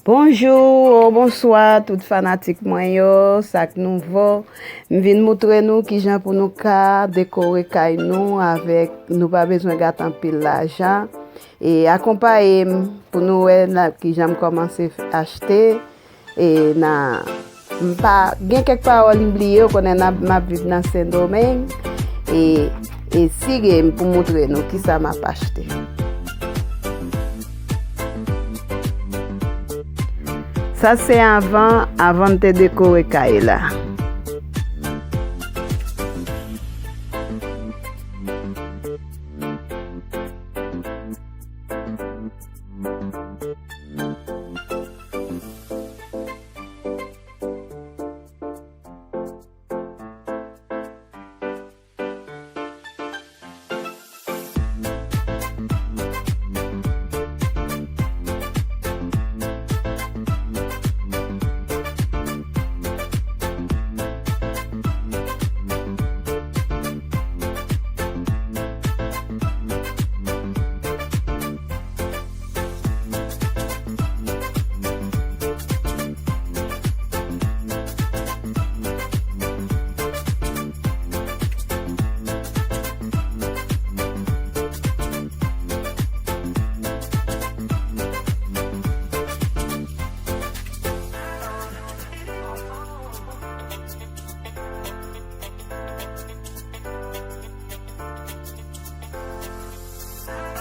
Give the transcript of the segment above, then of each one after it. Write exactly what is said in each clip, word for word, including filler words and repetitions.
Bonjou, bonswa tout fanatik mwen yo, sa k nouvo. M vin moutre nou kijan pou nou ka dekore kay nou avèk, nou pa bezwen gate anpil lajan. E akonpaye m pou nou wè nan kijan m kòmanse achte. E nan, m pa gen kèk pawòl m bliye, ou konnen n ap, m ap viv nan Sendomeng. E, e si gen pou moutre nou kisa m ap achte. Sa se avan, avan m te dekore kay la.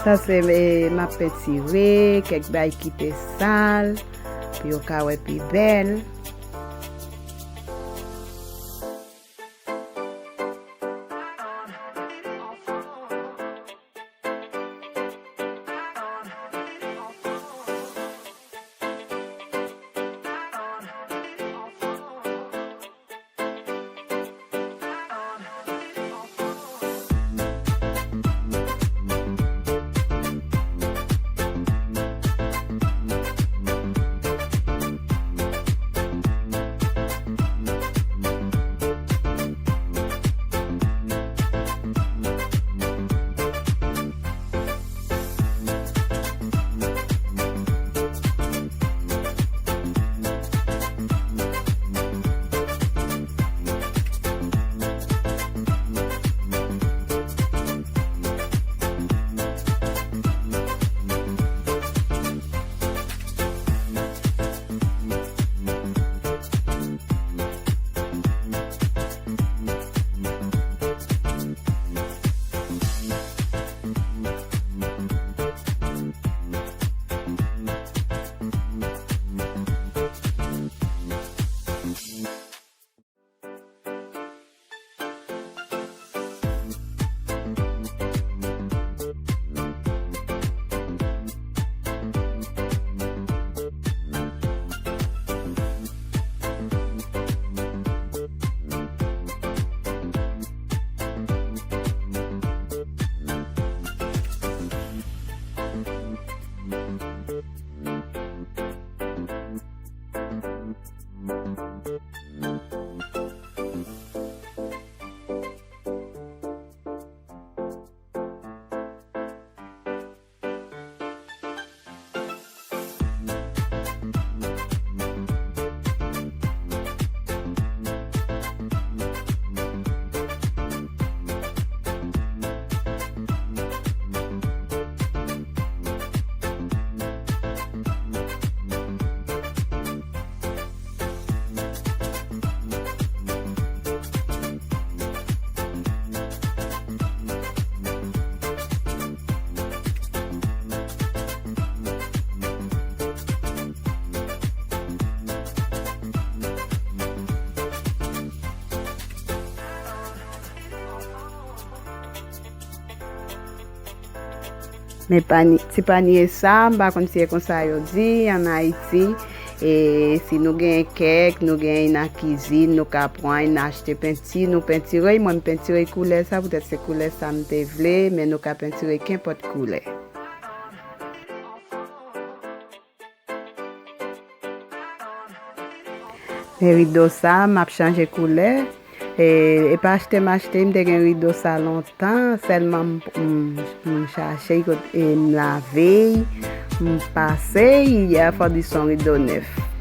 Sa se, e, m ap pentire, kèk bay ki te sal, pou yo ka wè pi bèl. Men panye, ti panye sa, m pa konn si e konsa yo di ann Ayiti. E si nou gen kèk, nou gen nan kizin, nou ka pran, n achte penti, nou pentire. Mwen, m pentire koulè sa, poutèt se koulè sa m te vle, men nou ka pentire kenpòt koulè. E rido sa, m ap chanje koulè. E, e pa achte m achte, m te gen rido sa lontan, sèlman m, m, m chache l kote, e m lave l, m pase l, fò di se yon rido nèf.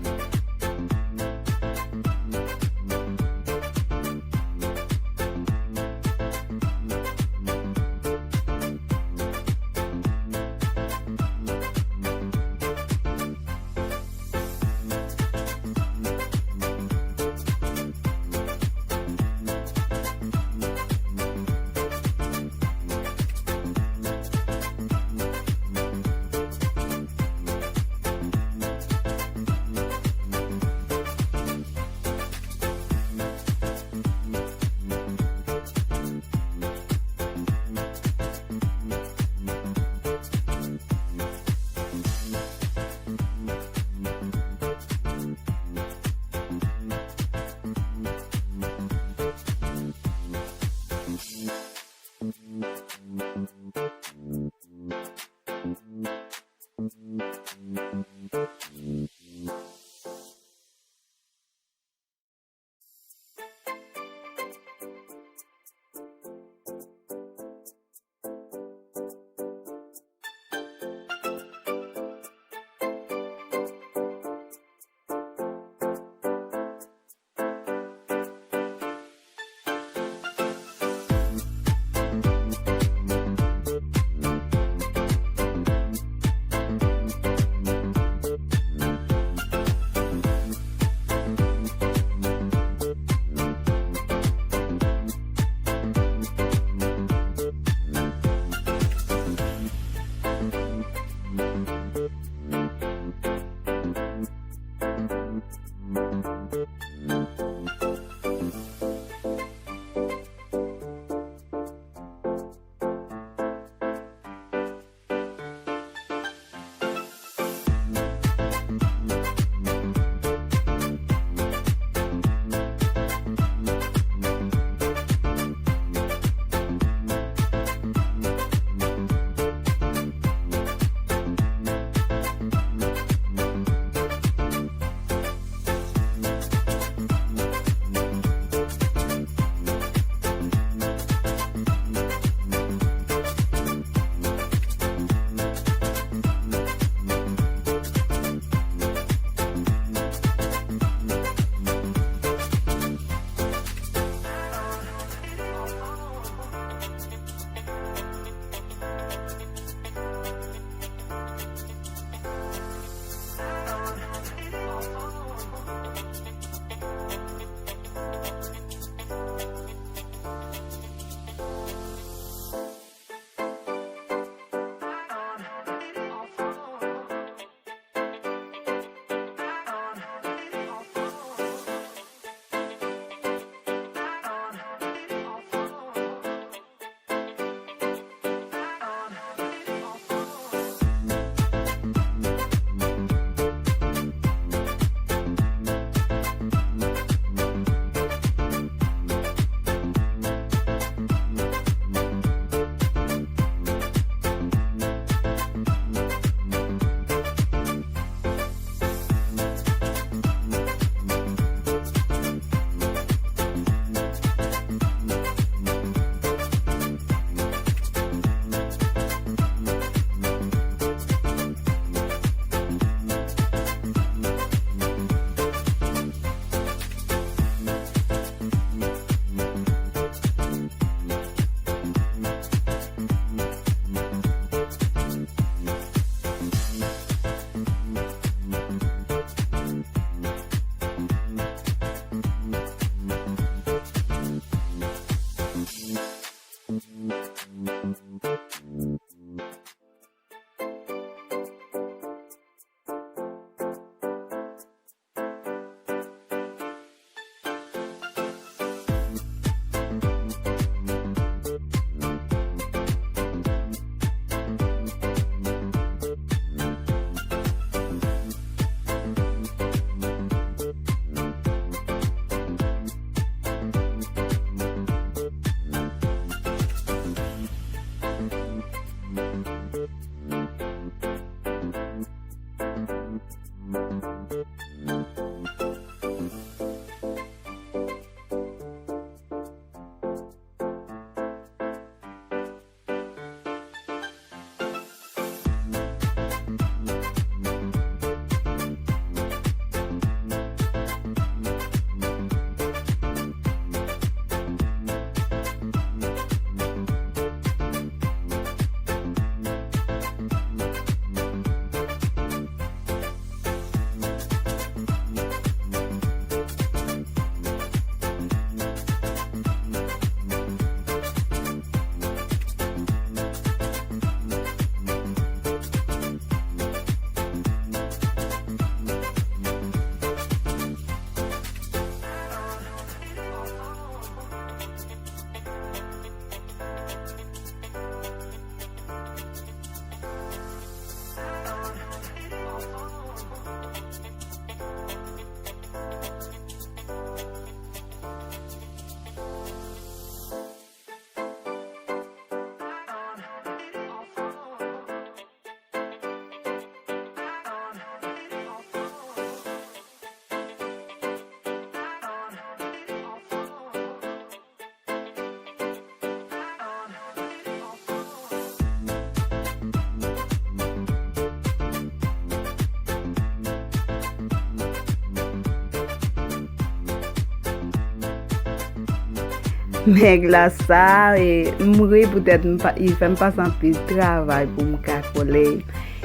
Men glas sa, e, m ri poutèt m pa, li fè m pase anpil travay pou m ka kole.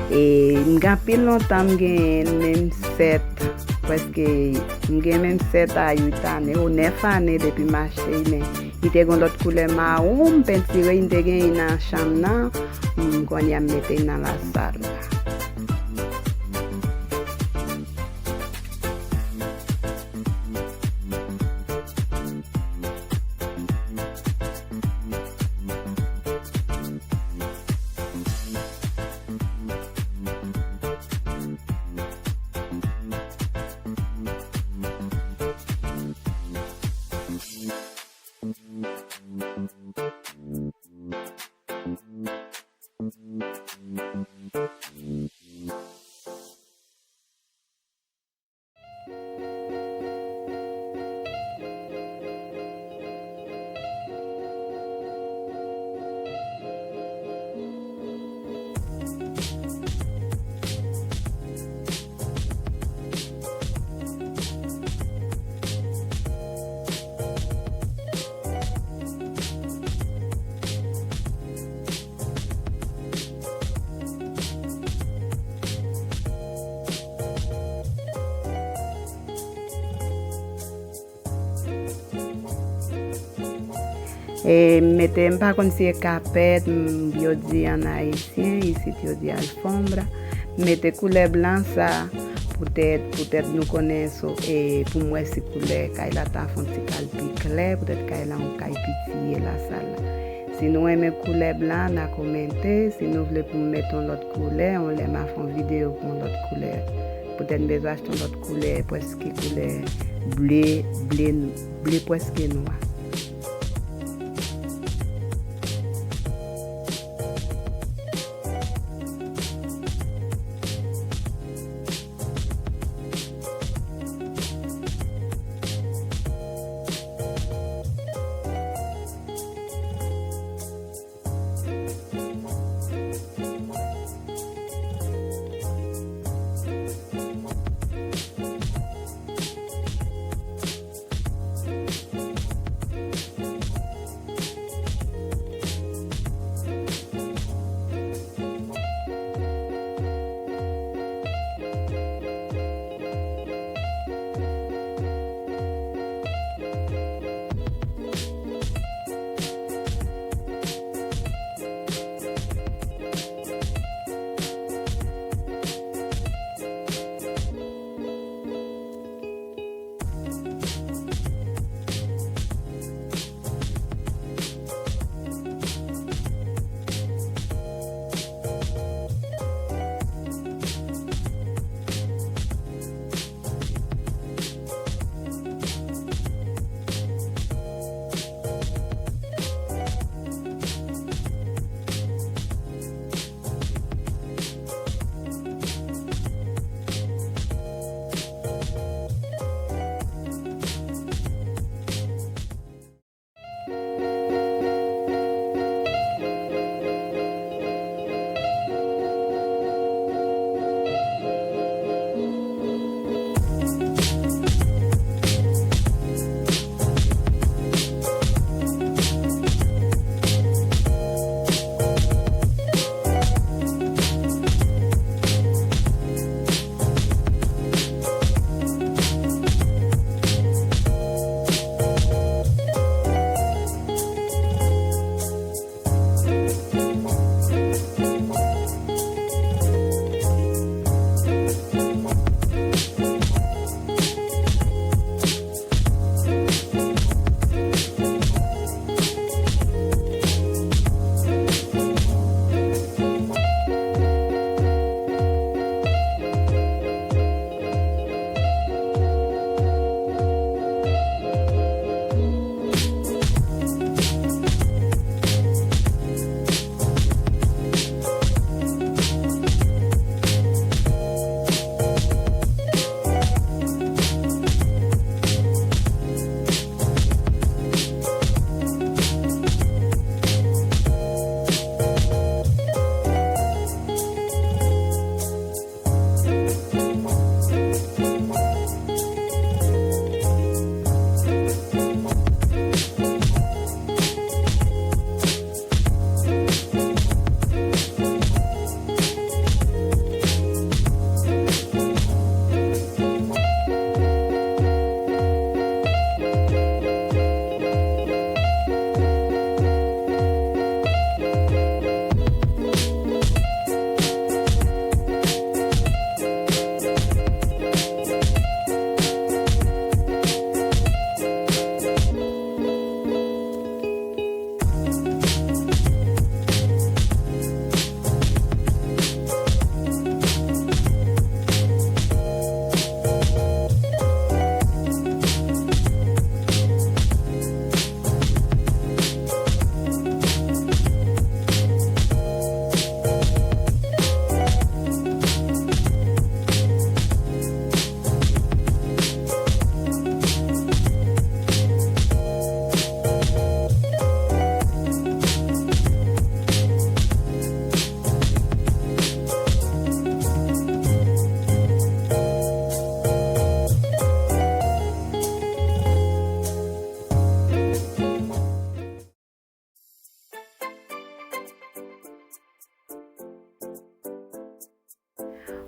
E m gen anpil lontan m genyen l, menm sèt, prèske, m gen menm sèt a uit ane, o nèf ane depi m achte l, men li te gen lòt koulè mawon, m pentire, m te genyen nan chanm nan, m kounye a m mete l nan lasal la. E m mete, m pa konn si e kapèt, m, yo di an ayisyen, isit yo di alfonbra. M mete koulè blan sa, poutèt, poutèt nou konnen so, e pou m wè si koulè kay la ta fè yon ti kal pi klè, poutèt kay la yon kay piti ye lasal la. Si nou renmen koulè blan, n a kòmante. Si nou vle pou m mete yon lòt koulè, yon lè m a fè yon videyo pou yon lòt koulè. Poutèt m bezwen achte yon lòt koulè, prèske koulè ble, ble, ble prèske nwa.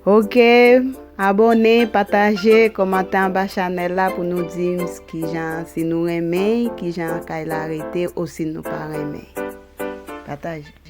Ok, abòne, pataje, kòmante anba chanèl la pou nou di m kijan, si nou renmen, kijan kay la rete, ou si nou pa renmen. Pataje.